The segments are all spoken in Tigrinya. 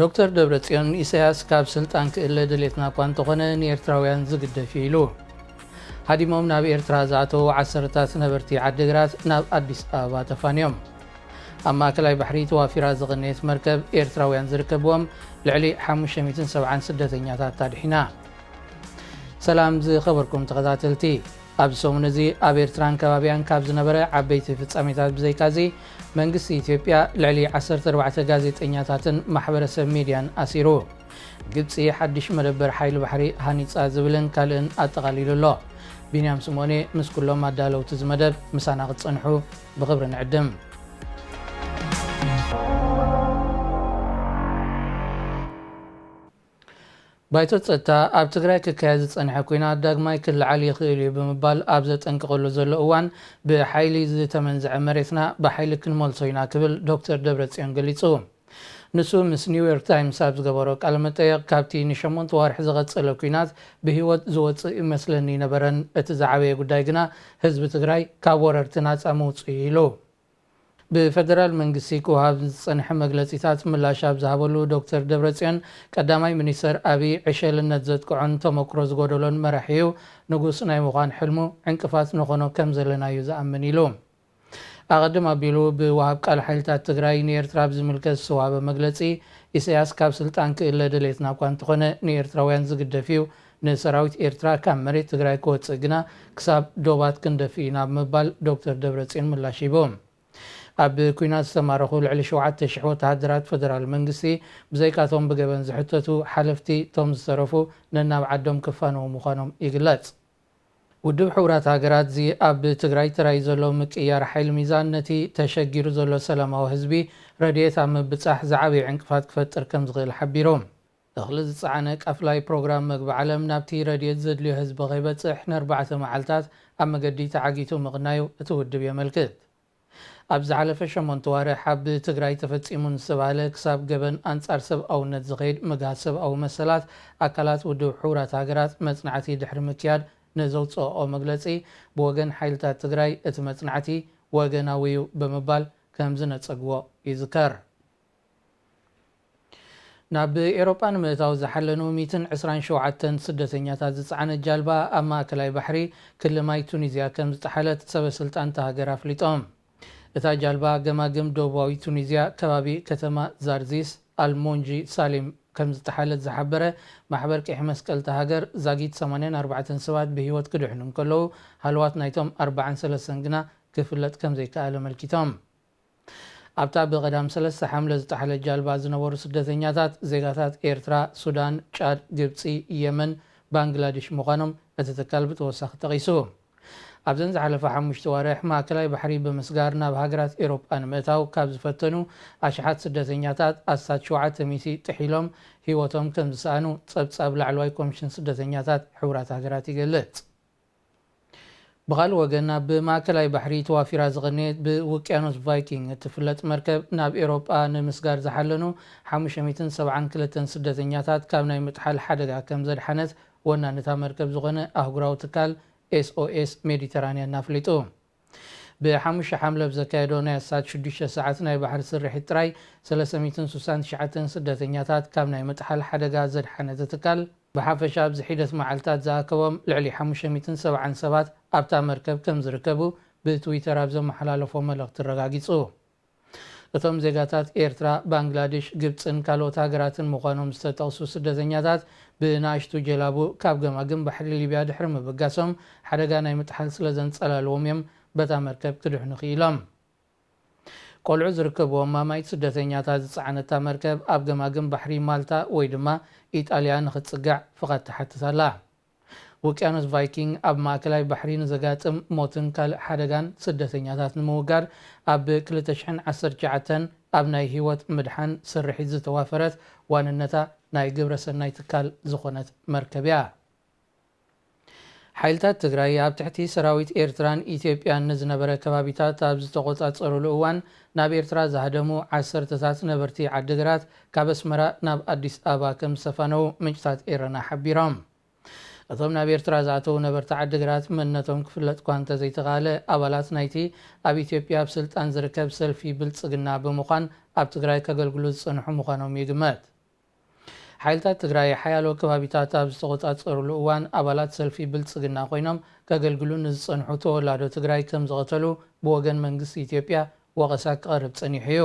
ዶክተር ደብረጽዮን፣ ኢሳያስ ካብ ስልጣን ክእለ ድሌትና እኳ እንተኾነ ንኤርትራውያን ዝግደፍ እዩ ኢሉ። ሃዲሞም ናብ ኤርትራ ዝኣተዉ ዓሰርታት ነበርቲ ዓዲግራት ናብ ኣዲስ ኣበባ ተፋንዮም። ኣብ ማእከላይ ባሕሪ ተዋፊራ ዝቐነየት መርከብ ኤርትራውያን ዝርከብዎም ልዕሊ ሓሙሽተ ሚእትን ሰብዓን ስደተኛታት ኣድሒና። ሰላም ዝኸበርኩም ተኸታተልቲ፣ ኣብዚ ሰሙን እዚ ኣብ ኤርትራን ከባቢያን ካብ ዝነበረ ዓበይቲ ፍጻሜታት ብዘይካዚ፣ መንግስቲ ኢትዮጵያ ልዕሊ ዓሰርተ ኣርባዕተ ጋዜጠኛታትን ማሕበረሰብ ሚድያን ኣሲሩ። ግብጺ ሓድሽ መደበር ሓይሊ ባሕሪ ሃኒጻ ዝብልን ካልእን ኣጠቓሊሉ ኣሎ። ቢንያም ስምኦኔ ምስ ኩሎም ኣዳለውቲ እዚ መደብ ምሳና ክትጸንሑ ብኽብሪ ንዕድም። ባይቶ ጸጥታ ኣብ ትግራይ ክካየድ ዝጸንሐ ኲናት ዳግማይ ክለዓል ይኽእል እዩ ብምባል ኣብ ዘጠንቅቐሉ ዘሎ እዋን፣ ብሓይሊ ዝተመንዝዐ መሬትና ብሓይሊ ክንመልሶ ኢና ክብል ዶክተር ደብረጽዮን ገሊጹ። ንሱ ምስ ኒውዮርክ ታይምስ ኣብ ዝገበሮ ቃለ መጠየቕ፣ ካብቲ ንሸሞንተ ዋርሒ ዝቐጸለ ኲናት ብህይወት ዝወጽእ ይመስለኒ ይነበረን፣ እቲ ዝዓበየ ጉዳይ ግና ህዝቢ ትግራይ ካብ ወረርቲ ናጻ ምውጽኡ እዩ ኢሉ። ብፈደራል መንግስቲ ክወሃብ ዝጸንሐ መግለጺታት ምላሽ ኣብ ዝሃበሉ ዶክተር ደብረጽዮን፣ ቀዳማይ ሚኒስተር ኣብይ ዕሸልነት ዘጥቅዖን ተመክሮ ዝጎደሎን መራሒ እዩ፣ ንጉስ ናይ ምዃን ሕልሙ ዕንቅፋት ንኾኖ ከም ዘለና እዩ ዝኣምን ኢሉ። ኣቐድም ኣቢሉ ብወሃብ ቃል ሓይልታት ትግራይ ንኤርትራ ብዝምልከት ዝተዋህበ መግለጺ፣ ኢሳያስ ካብ ስልጣን ክእለ ድሌትና እኳ እንተኾነ ንኤርትራውያን ዝግደፍ እዩ፣ ንሰራዊት ኤርትራ ካብ መሬት ትግራይ ክወጽእ ግና ክሳብ ዶባት ክንደፍእ ኢና ብምባል ዶክተር ደብረጽዮን ምላሽ ሂቡ። ኣብ ኲናት ዝተማረኹ ልዕሊ ሸውዓተ ሽሕ ወተሃደራት ፈደራል መንግስቲ፣ ብዘይካቶም ብገበን ዝሕተቱ ሓለፍቲ፣ እቶም ዝተረፉ ነናብ ዓዶም ክፋነዉ ምዃኖም ይግለጽ። ውድብ ሕቡራት ሃገራት፣ እዚ ኣብ ትግራይ ተራእዩ ዘሎ ምቅያር ሓይሊ ሚዛን፣ ነቲ ተሸጊሩ ዘሎ ሰላማዊ ህዝቢ ረድኤት ኣብ ምብጻሕ ዝዓበየ ዕንቅፋት ክፈጥር ከም ዝኽእል ሓቢሩ። እኽሊ ዝጸዓነ ቃፍላይ ፕሮግራም መግቢ ዓለም ናብቲ ረድኤት ዘድልዮ ህዝቢ ከይበጽሕ ንኣርባዕተ መዓልታት ኣብ መገዲ ተዓጊቱ ምቕናዩ እቲ ውድብ የመልክት። ኣብ ዝሓለፈ ሸሞንተ ዋርሕ ኣብ ትግራይ ተፈጺሙ ንዝተባህለ ክሳብ ገበን ኣንጻር ሰብኣውነት ዝኸይድ ምግሃስ ሰብኣዊ መሰላት ኣካላት ውድብ ሕቡራት ሃገራት መጽናዕቲ ድሕሪ ምክያድ ንዘውጽኦኦ መግለጺ፣ ብወገን ሓይልታት ትግራይ እቲ መጽናዕቲ ወገናዊ እዩ ብምባል ከም ዝነጸግዎ ይዝከር። ናብ ኤሮጳ ንምእታው ዝሓለኑ ሚእትን ዕስራን ሸውዓተን ስደተኛታት ዝጸዓነት ጃልባ ኣብ ማእከላይ ባሕሪ ክሊ ማይ ቱኒዝያ ከም ዝጠሓለት ሰበ ስልጣን እታ ሃገር ኣፍሊጦም። እታ ጃልባ ገማግም ደቡባዊ ቱኒዝያ ከባቢ ከተማ ዛርዚስ ኣልሞንጂ ሳሊም ከም ዝጠሓለት ዝሓበረ ማሕበር ቀይሕ መስቀል እታ ሃገር፣ ዛጊት ሰማንያን ኣርባዕተን ሰባት ብህይወት ክድሕኑ እንከለዉ፣ ሃለዋት ናይቶም ኣርባዓን ሰለስተን ግና ክፍለጥ ከም ዘይከኣለ ኣመልኪቶም። ኣብታ ብቐዳም ሰለስተ ሓምለ ዝጠሓለት ጃልባ ዝነበሩ ስደተኛታት ዜጋታት ኤርትራ፣ ሱዳን፣ ጫድ፣ ግብጺ፣ የመን፣ ባንግላዴሽ ምዃኖም እቲ ትካል ብተወሳኺ ጠቒሱ። ኣብዘን ዝሓለፋ ሓሙሽተ ዋርሕ ማእከላይ ባሕሪ ብምስጋር ናብ ሃገራት ኤሮጳ ንምእታው ካብ ዝፈተኑ ኣሽሓት ስደተኛታት ኣስታት ሸውዓተ ሚእቲ ጥሒሎም ህይወቶም ከም ዝሰኣኑ ጸብጻብ ላዕለዋይ ኮሚሽን ስደተኛታት ሕቡራት ሃገራት ይገልጽ። ብኻልእ ወገን፣ ኣብ ማእከላይ ባሕሪ ተዋፊራ ዝቐነየት ብውቅያኖስ ቫይኪንግ እትፍለጥ መርከብ፣ ናብ ኤሮጳ ንምስጋር ዝሓለኑ ሓሙሽተ ሚእትን ሰብዓን ክልተን ስደተኛታት ካብ ናይ ምጥሓል ሓደጋ ከም ዘድሓነት ወናኒ እታ መርከብ ዝኾነ ኣህጉራዊ ትካል ኤስ ኦ ኤስ ሜዲተራንያን ኣፍሊጡ። ብሓሙሽተ ሓምለ ኣብ ዘካየዶ ናይ ኣስታት ሽዱሽተ ሰዓት ናይ ባሕሪ ስርሒት ጥራይ፣ ሰለስተ ሚእትን ስሳን ትሽዓተን ስደተኛታት ካብ ናይ ምጥሓል ሓደጋ ዘድሓነ እቲ ትካል፣ ብሓፈሻ ኣብዚ ሒደት መዓልታት ዝኣከቦም ልዕሊ ሓሙሽተ ሚእትን ሰብዓን ሰባት ኣብታ መርከብ ከም ዝርከቡ ብትዊተር ኣብ ዘመሓላለፎ መልእኽቲ ኣረጋጊጹ። እቶም ዜጋታት ኤርትራ፣ ባንግላዴሽ፣ ግብጽን ካልኦት ሃገራትን ምዃኖም ዝተጠቕሱ ስደተኛታት፣ ብንኣሽቱ ጀላቡ ካብ ገማግም ባሕሪ ሊብያ ድሕሪ ምብጋሶም፣ ሓደጋ ናይ ምጥሓል ስለ ዘንጸላልዎም እዮም በታ መርከብ ክድሕኑ ክኢሎም። ቆልዑ ዝርከብዎም ኣማኢት ስደተኛታት ዝጸዓነታ መርከብ፣ ኣብ ገማግም ባሕሪ ማልታ ወይ ድማ ኢጣልያ ንኽትጽጋዕ ፍቓድ ትሓትት ኣላ። ውቅያኖስ ቫይኪንግ ኣብ ማእከላይ ባሕሪ ንዘጋጥም ሞትን ካልእ ሓደጋን ስደተኛታት ንምውጋድ፣ ኣብ ክልተ ሽሕን ዓሰርተ ትሽዓተን ኣብ ናይ ህይወት ምድሓን ስርሒት ዝተዋፈረት፣ ዋንነታ ናይ ግብረ ሰናይ ትካል ዝኾነት መርከብ እያ። ሓይልታት ትግራይ ኣብ ትሕቲ ሰራዊት ኤርትራን ኢትዮጵያን ንዝነበረ ከባቢታት ኣብ ዝተቖጻጸሩሉ እዋን፣ ናብ ኤርትራ ዝሃደሙ ዓሰርተታት ነበርቲ ዓዲግራት ካብ ኣስመራ ናብ ኣዲስ ኣበባ ከም ዝተፋነዉ ምንጭታት ኤረና ሓቢሮም። እቶም ናብ ኤርትራ ዝኣተዉ ነበርቲ ዓዲግራት፣ መንነቶም ክፍለጥ እኳ እንተዘይተኻእለ፣ ኣባላት ናይቲ ኣብ ኢትዮጵያ ኣብ ስልጣን ዝርከብ ሰልፊ ብልጽግና ብምዃን ኣብ ትግራይ ከገልግሉ ዝጸንሑ ምዃኖም ይግመት። ሓይልታት ትግራይ ሓያሎ ከባቢታት ኣብ ዝተቖጻጸሩሉ እዋን ኣባላት ሰልፊ ብልጽግና ኮይኖም ከገልግሉ ንዝጸንሑ ተወላዶ ትግራይ ከም ዝቐተሉ ብወገን መንግስቲ ኢትዮጵያ ወቐሳ ክቐርብ ጸኒሑ እዩ።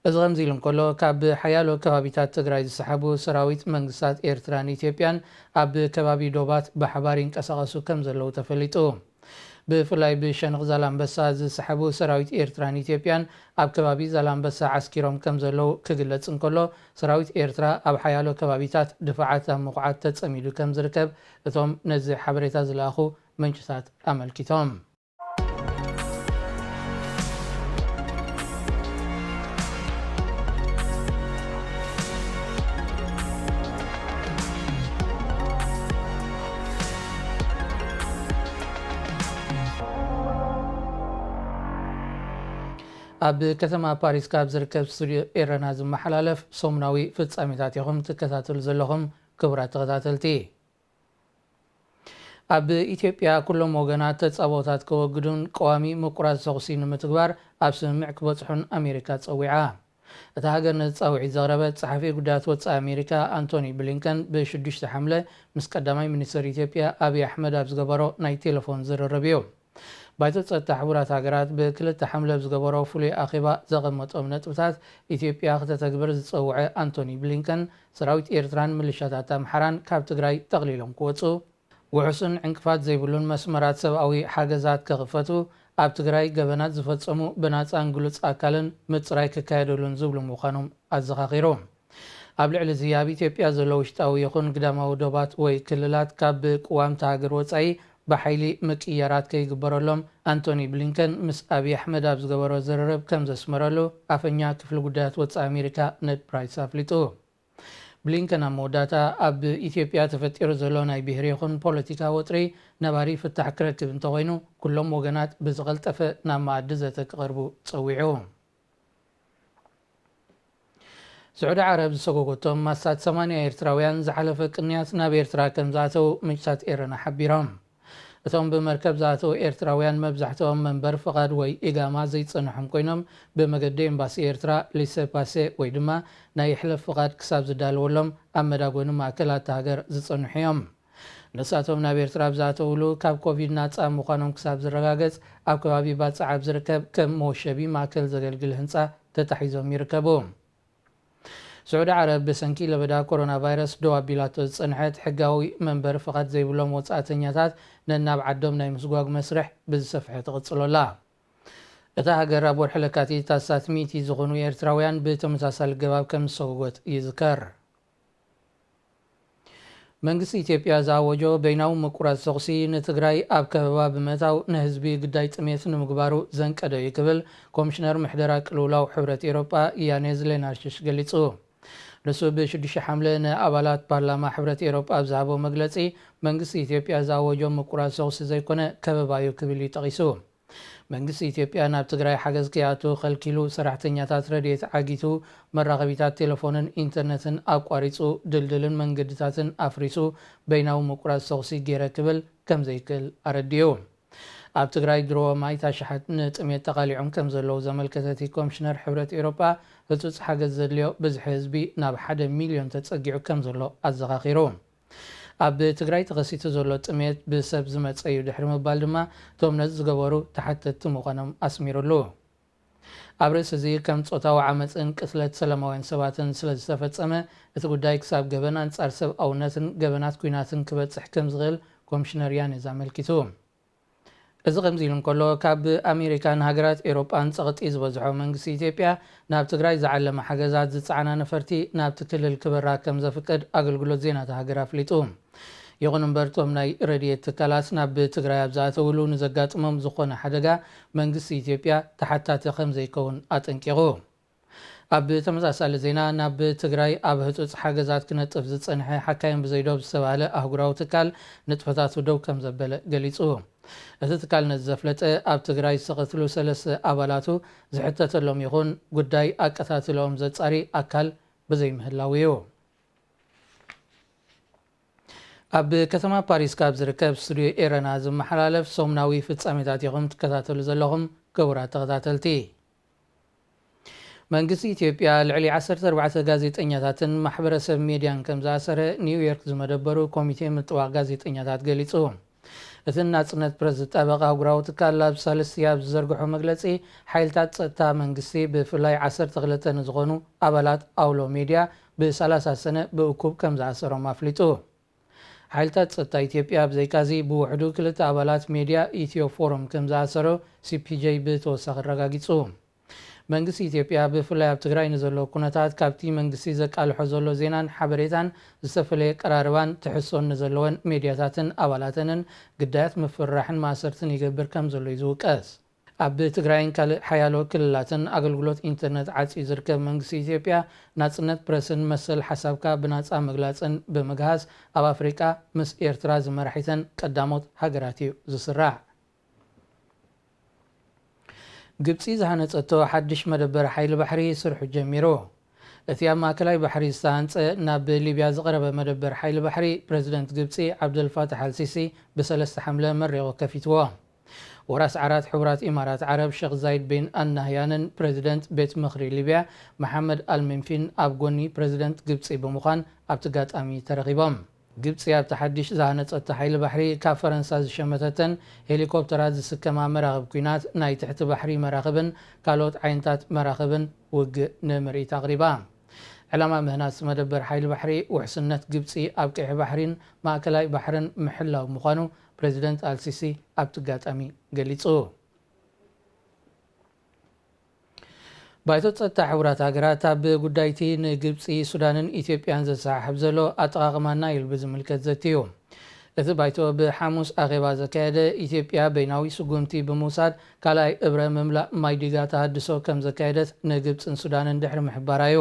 እዚ ከምዚ ኢሉ እንከሎ፣ ካብ ሓያሎ ከባቢታት ትግራይ ዝሰሓቡ ሰራዊት መንግስታት ኤርትራን ኢትዮጵያን ኣብ ከባቢ ዶባት ብሓባር ይንቀሳቐሱ ከም ዘለዉ ተፈሊጡ። ብፍላይ ብሸነኽ ዛላምበሳ ዝሰሓቡ ሰራዊት ኤርትራን ኢትዮጵያን ኣብ ከባቢ ዛላምበሳ ዓስኪሮም ከም ዘለዉ ክግለጽ እንከሎ፣ ሰራዊት ኤርትራ ኣብ ሓያሎ ከባቢታት ድፋዓት ኣብ ምኹዓት ተጸሚዱ ከም ዝርከብ እቶም ነዚ ሓበሬታ ዝለኣኹ ምንጭታት ኣመልኪቶም። ኣብ ከተማ ፓሪስ ካብ ዝርከብ ስቱድዮ ኤረና ዝመሓላለፍ ሰሙናዊ ፍጻሜታት ኢኹም ትከታተሉ ዘለኹም፣ ክቡራት ተኸታተልቲ። ኣብ ኢትዮጵያ ኩሎም ወገናት ተጻብኦታት ከወግዱን ቀዋሚ ምቁራጽ ተኹሲ ንምትግባር ኣብ ስምምዕ ክበጽሑን ኣሜሪካ ጸዊዓ። እታ ሃገር ነዚ ጻውዒት ዘቕረበት ጸሓፊ ጉዳያት ወጻኢ ኣሜሪካ ኣንቶኒ ብሊንከን ብሽዱሽተ ሓምለ ምስ ቀዳማይ ሚኒስትር ኢትዮጵያ ኣብይ ኣሕመድ ኣብ ዝገበሮ ናይ ቴሌፎን ዝርርብ እዩ። ባይቶ ጸጥታ ሕቡራት ሃገራት ብክልተ ሓምለ ኣብ ዝገበሮ ፍሉይ ኣኼባ ዘቐመጦም ነጥብታት ኢትዮጵያ ክተተግብር ዝጸውዐ ኣንቶኒ ብሊንከን፣ ሰራዊት ኤርትራን ምልሻታት ኣምሓራን ካብ ትግራይ ጠቕሊሎም ክወጹ፣ ውሑስን ዕንቅፋት ዘይብሉን መስመራት ሰብኣዊ ሓገዛት ክኽፈቱ፣ ኣብ ትግራይ ገበናት ዝፈጸሙ ብናጻን ግሉጽ ኣካልን ምጽራይ ክካየደሉን ዝብሉ ምዃኖም ኣዘኻኺሩ። ኣብ ልዕሊ እዚ ኣብ ኢትዮጵያ ዘሎ ውሽጣዊ ይኹን ግዳማዊ ዶባት ወይ ክልላት ካብ ቅዋም እታ ሃገር ወጻኢ ብሓይሊ ምቅይያራት ከይግበረሎም ኣንቶኒ ብሊንከን ምስ ኣብይ ኣሕመድ ኣብ ዝገበሮ ዝርርብ ከም ዘስመረሉ ኣፈኛ ክፍሊ ጉዳያት ወጻኢ ኣሜሪካ ነድ ፕራይስ ኣፍሊጡ። ብሊንከን ኣብ መወዳእታ፣ ኣብ ኢትዮጵያ ተፈጢሩ ዘሎ ናይ ብሄር ይኹን ፖለቲካ ወጥሪ ነባሪ ፍታሕ ክረክብ እንተኾይኑ፣ ኩሎም ወገናት ብዝቐልጠፈ ናብ መኣዲ ዘተ ክቐርቡ ጸዊዑ። ስዑዲ ዓረብ ዝሰጎጎቶም ማሳት ሰማንያ ኤርትራውያን ዝሓለፈ ቅንያት ናብ ኤርትራ ከም ዝኣተዉ ምንጭታት ኤረና ሓቢሮም። እቶም ብመርከብ ዝኣተዉ ኤርትራውያን መብዛሕትኦም መንበር ፍቓድ ወይ ኢጋማ ዘይጸንሖም ኮይኖም፣ ብመገዲ ኤምባሲ ኤርትራ ሊሰ ፓሴ ወይ ድማ ናይ ይሕለፍ ፍቓድ ክሳብ ዝዳለወሎም ኣብ መዳጎኒ ማእከላት እታ ሃገር ዝጸንሑ እዮም። ንሳቶም ናብ ኤርትራ ኣብ ዝኣተውሉ ካብ ኮቪድ ናጻ ምዃኖም ክሳብ ዝረጋገጽ ኣብ ከባቢ ባጽዕ ኣብ ዝርከብ ከም መወሸቢ ማእከል ዘገልግል ህንጻ ተታሒዞም ይርከቡ። ስዑዲ ዓረብ ብሰንኪ ለበዳ ኮሮና ቫይረስ ደው ኣቢላቶ ዝጸንሐት ሕጋዊ መንበሪ ፍቓድ ዘይብሎም ወጻእተኛታት ነናብ ዓዶም ናይ ምስጓግ መስርሕ ብዝሰፍሐ ትቕጽሎ ኣላ። እታ ሃገር ኣብ ወርሒ ለካቲት ኣስታት ሚእቲ ዝኾኑ ኤርትራውያን ብተመሳሳሊ ገባብ ከም ዝሰጎጎት ይዝከር። መንግስቲ ኢትዮጵያ ዝኣወጆ በይናዊ ምቁራጽ ተኹሲ ንትግራይ ኣብ ከበባ ብምእታው ንህዝቢ ግዳይ ጥሜት ንምግባሩ ዘንቀደ እዩ ክብል ኮሚሽነር ምሕደራ ቅልውላው ሕብረት ኤሮጳ ያኔዝ ሌናርሽሽ ገሊጹ። ንሱ ብሽዱሽተ ሓምለ ንኣባላት ፓርላማ ሕብረት ኤሮጳ ኣብ ዝሃቦ መግለጺ፣ መንግስቲ ኢትዮጵያ ዝኣወጆ ምቁራጽ ተኹሲ ዘይኮነ ከበባ እዩ ክብል እዩ ጠቒሱ። መንግስቲ ኢትዮጵያ ናብ ትግራይ ሓገዝ ከይኣቱ ከልኪሉ፣ ሰራሕተኛታት ረድኤት ዓጊቱ፣ መራኸቢታት ቴሌፎንን ኢንተርነትን ኣቋሪጹ፣ ድልድልን መንገድታትን ኣፍሪሱ፣ በይናዊ ምቁራጽ ተኹሲ ገይረ ክብል ከም ዘይክእል ኣረዲኡ። ኣብ ትግራይ ድሮ ማይት ኣሽሓት ንጥሜት ተቓሊዖም ከም ዘለዉ ዘመልከተ እቲ ኮሚሽነር ሕብረት ኤውሮጳ፣ ህጹጽ ሓገዝ ዘድልዮ ብዝሒ ህዝቢ ናብ ሓደ ሚልዮን ተጸጊዑ ከም ዘሎ ኣዘኻኺሩ። ኣብ ትግራይ ተኸሲቱ ዘሎ ጥሜት ብሰብ ዝመጸ እዩ ድሕሪ ምባል ድማ፣ እቶም ነዚ ዝገበሩ ተሓተትቲ ምዃኖም ኣስሚሩሉ። ኣብ ርእሲ እዚ፣ ከም ጾታዊ ዓመጽን ቅትለት ሰላማውያን ሰባትን ስለ ዝተፈጸመ፣ እቲ ጉዳይ ክሳብ ገበን ኣንጻር ሰብኣውነትን ገበናት ኲናትን ክበጽሕ ከም ዝኽእል ኮሚሽነር ያኔዝ ኣመልኪቱ። እዚ ከምዚ ኢሉ እንከሎ፣ ካብ ኣሜሪካን ሃገራት ኤውሮጳን ጸቕጢ ዝበዝሖ መንግስቲ ኢትዮጵያ፣ ናብ ትግራይ ዝዓለመ ሓገዛት ዝጸዓና ነፈርቲ ናብቲ ክልል ክበራ ከም ዘፍቅድ ኣገልግሎት ዜና እታ ሃገር ኣፍሊጡ። ይኹን እምበር፣ እቶም ናይ ረድኤት ትካላት ናብ ትግራይ ኣብ ዝኣተውሉ ንዘጋጥሞም ዝኾነ ሓደጋ መንግስቲ ኢትዮጵያ ተሓታቲ ከም ዘይከውን ኣጠንቂቑ። ኣብ ተመሳሳሊ ዜና፣ ናብ ትግራይ ኣብ ህጹጽ ሓገዛት ክነጥፍ ዝጸንሐ ሓካይም ብዘይ ዶብ ዝተባህለ ኣህጉራዊ ትካል፣ ንጥፈታቱ ደው ከም ዘበለ ገሊጹ። እቲ ትካል ነዚ ዘፍለጠ፣ ኣብ ትግራይ ዝተቐትሉ ሰለስተ ኣባላቱ ዝሕተተሎም ይኹን ጉዳይ ኣቀታትልኦም ዘጻሪ ኣካል ብዘይምህላው እዩ። ኣብ ከተማ ፓሪስ ካብ ዝርከብ ስቱድዮ ኤረና ዝመሓላለፍ ሰሙናዊ ፍጻሜታት ኢኹም ትከታተሉ ዘለኹም፣ ክቡራት ተኸታተልቲ። መንግስቲ ኢትዮጵያ ልዕሊ ዓሰርተ ኣርባዕተ ጋዜጠኛታትን ማሕበረሰብ ሜድያን ከም ዝኣሰረ ኒውዮርክ ዝመደበሩ ኮሚቴ ምጥዋቕ ጋዜጠኛታት ገሊጹ። እቲ ናጽነት ፕረስ ዝጣበቕ ኣህጉራዊ ትካል ኣብ ሳልስቲ ኣብ ዝዘርግሖ መግለጺ፣ ሓይልታት ጸጥታ መንግስቲ ብፍላይ ዓሰርተ ክልተ ንዝኾኑ ኣባላት ኣውሎ ሜድያ ብ30 ሰነ ብእኩብ ከም ዝኣሰሮም ኣፍሊጡ። ሓይልታት ጸጥታ ኢትዮጵያ ብዘይካዚ ብውሕዱ ክልተ ኣባላት ሜድያ ኢትዮ ፎረም ከም ዝኣሰሮ ሲፒጄ ብተወሳኺ ኣረጋጊጹ። መንግስቲ ኢትዮጵያ ብፍላይ ኣብ ትግራይ ንዘሎ ኩነታት ካብቲ መንግስቲ ዘቃልሖ ዘሎ ዜናን ሓበሬታን ዝተፈለየ ቀራርባን ትሕዝቶን ንዘለወን ሜድያታትን ኣባላተንን ግዳያት ምፍርራሕን ማእሰርትን ይገብር ከም ዘሎ እዩ ዝውቀስ። ኣብ ትግራይን ካልእ ሓያሎ ክልላትን ኣገልግሎት ኢንተርነት ዓጽዩ ዝርከብ መንግስቲ ኢትዮጵያ፣ ናጽነት ፕረስን መሰል ሓሳብካ ብናጻ ምግላጽን ብምግሃስ ኣብ ኣፍሪቃ ምስ ኤርትራ ዝመራሒተን ቀዳሞት ሃገራት እዩ ዝስራዕ። ግብጺ ዝሃነጸቶ ሓድሽ መደበር ሓይሊ ባሕሪ ስርሑ ጀሚሩ። እቲ ኣብ ማእከላይ ባሕሪ ዝተሃንጸ ናብ ሊብያ ዝቐረበ መደበር ሓይሊ ባሕሪ፣ ፕረዚደንት ግብጺ ዓብደልፋታሕ ኣልሲሲ ብሰለስተ ሓምለ መሪቑ ከፊትዎ። ወራስ ዓራት ሕቡራት ኢማራት ዓረብ ሸኽ ዛይድ ቢን ኣልናህያንን ፕረዚደንት ቤት ምኽሪ ሊብያ መሓመድ ኣልሚንፊን ኣብ ጎኒ ፕረዚደንት ግብጺ ብምዃን ኣብቲ ኣጋጣሚ ተረኺቦም። ግብጺ ኣብቲ ሓድሽ ዝሃነጸቶ ሓይሊ ባሕሪ ካብ ፈረንሳ ዝሸመተተን ሄሊኮፕተራት ዝስከማ መራኽብ ኲናት፣ ናይ ትሕቲ ባሕሪ መራኽብን ካልኦት ዓይነታት መራኽብን ውግእ ንምርኢት ኣቕሪባ። ዕላማ ምህናጽ መደበር ሓይሊ ባሕሪ ውሕስነት ግብጺ ኣብ ቀይሕ ባሕሪን ማእከላይ ባሕርን ምሕላው ምዃኑ ፕረዚደንት ኣልሲሲ ኣብቲ ኣጋጣሚ ገሊጹ። ባይቶ ጸጥታ ሕቡራት ሃገራት ኣብ ጉዳይቲ ንግብጺ፣ ሱዳንን ኢትዮጵያን ዘሰሓሕብ ዘሎ ኣጠቓቕማ ናይል ብዝምልከት ዘትዩ። እቲ ባይቶ ብሓሙስ ኣኼባ ዘካየደ፣ ኢትዮጵያ በይናዊ ስጉምቲ ብምውሳድ ካልኣይ እብረ ምምላእ ማይ ዲጋ ተሃድሶ ከም ዘካየደት ንግብጽን ሱዳንን ድሕሪ ምሕባራ እዩ።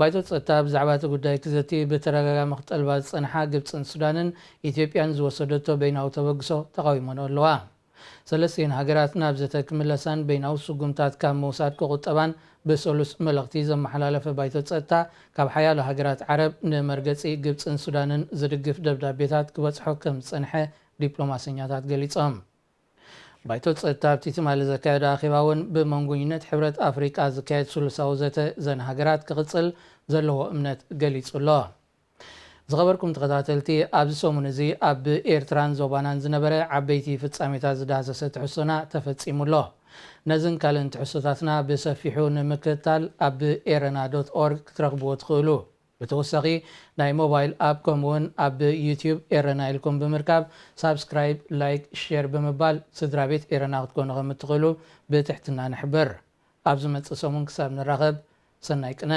ባይቶ ጸጥታ ብዛዕባ እቲ ጉዳይ ክዘቲ ብተደጋጋሚ ክጠልባ ዝጸንሓ ግብጽን ሱዳንን፣ ኢትዮጵያን ዝወሰደቶ በይናዊ ተበግሶ ተቓዊመን ኣለዋ። ሰለስቲኤን ሃገራት ናብ ዘተ ክምለሳን በይናዊ ስጉምታት ካብ ምውሳድ ክቑጠባን ብሰሉስ መልእኽቲ ዘመሓላለፈ ባይቶ ጸጥታ፣ ካብ ሓያሎ ሃገራት ዓረብ ንመርገጺ ግብጽን ሱዳንን ዝድግፍ ደብዳቤታት ክበጽሖ ከም ዝጸንሐ ዲፕሎማሰኛታት ገሊጾም። ባይቶ ጸጥታ ኣብቲ ትማሊ ዘካየዶ ኣኼባ እውን ብመንጎኝነት ሕብረት ኣፍሪቃ ዝካየድ ስሉሳዊ ዘተ ዘን ሃገራት ክቕጽል ዘለዎ እምነት ገሊጹ ኣሎ። ዝኸበርኩም ተኸታተልቲ፣ ኣብዚ ሰሙን እዚ ኣብ ኤርትራን ዞባናን ዝነበረ ዓበይቲ ፍጻሜታት ዝዳህሰሰ ትሕዝቶና ተፈጺሙ ኣሎ። ነዝን ካልእን ትሕዝቶታትና ብሰፊሑ ንምክትታል ኣብ ኤረና ዶት ኦርግ ክትረኽብዎ ትኽእሉ። ብተወሳኺ ናይ ሞባይል ኣፕ ከምኡውን ኣብ ዩትዩብ ኤረና ኢልኩም ብምርካብ ሳብስክራይብ፣ ላይክ፣ ሼር ብምባል ስድራ ቤት ኤረና ክትኮኑ ከም እትኽእሉ ብትሕትና ንሕብር። ኣብ ዝመጽእ ሰሙን ክሳብ ንራኸብ፣ ሰናይ ቅነ።